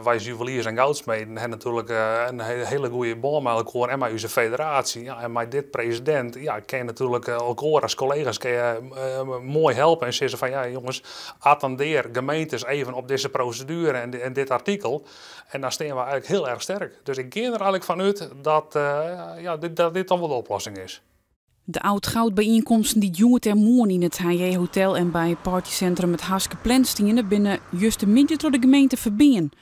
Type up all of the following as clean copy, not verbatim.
Wy juweliers en goudsmeden ha natuerlik in hiele goede bân mei elkoar en mei ús federaasje. Ja, en mei dit presedint, ja, kin je natuerlik elkoar as kollega's kin je moai helpe en sizze fan: ja jonges, attendear gemeentes even op dizze proseduere en dit artikel. En dan steane we eigentlik hiel erch sterk. Dus ik gean der eigentlik fan út dat, ja, dat dit dan wol de oplossing is. De oud-goudbyienkomsten dy't hjoed-en-moarn yn it HJ Hotel en by partysintrum it Haske pland stiene, binne justermiddei troch de gemeente ferbean.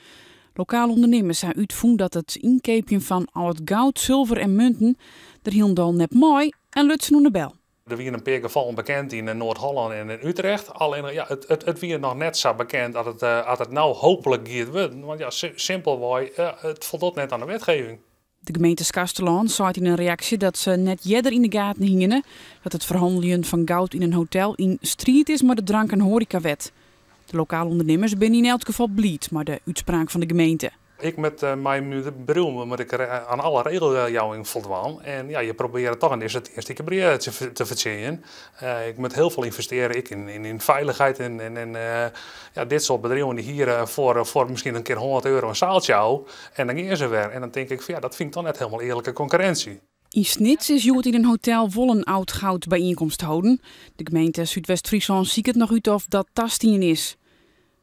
Lokale ûndernimmers ha útfûn dat it ynkeapjen fan âld goud, sulver en munten der hielendal net mei en lutsen oan de bel. Der wiene in pear gefallen bekend yn Noard-Hollân en yn Utrecht. Allinnich, ja, it wie noch net sa bekend as it no hooplik giet wurden. Want ja, simpelwei, it foldocht net oan de wetgeving. De gemeente Skarsterlân seit yn in reaksje dat se net earder yn de gaten hiene dat it ferhanneljen fan goud yn in hotel yn striid is mei de drank- en hoarekawet. De lokale ûndernimmers binne yn elts gefal bliid mei de útspraak fan de gemeente. Ik met myn bedriuw moat ik oan alle regeljouwing foldwaan. En ja, je probearje dochs in earste brea te fertsjinjen. Ik moat hiel folle ynvestearje, ek yn feilichheid en, ja, dit soart bedriuwen dy hiere foar miskien in kear €100 in sealtsje ôf en dan geane se wer. En dan tink ik fan: ja, dat fyn ik dochs net hielendal earlike konkurrinsje. Yn Snits is hjoed yn in hotel wol in oud-goudbyienkomst holden. De gemeente Súdwest-Fryslân siket noch út oft dat tastien is.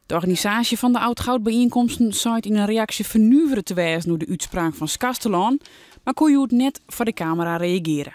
De organisaasje fan de oud-goudbyienkomsten seit yn in reaksje fernuvere te wêzen oer de útspraak fan Skarsterlân, mar koe hjoed net foar de kamera reagearje.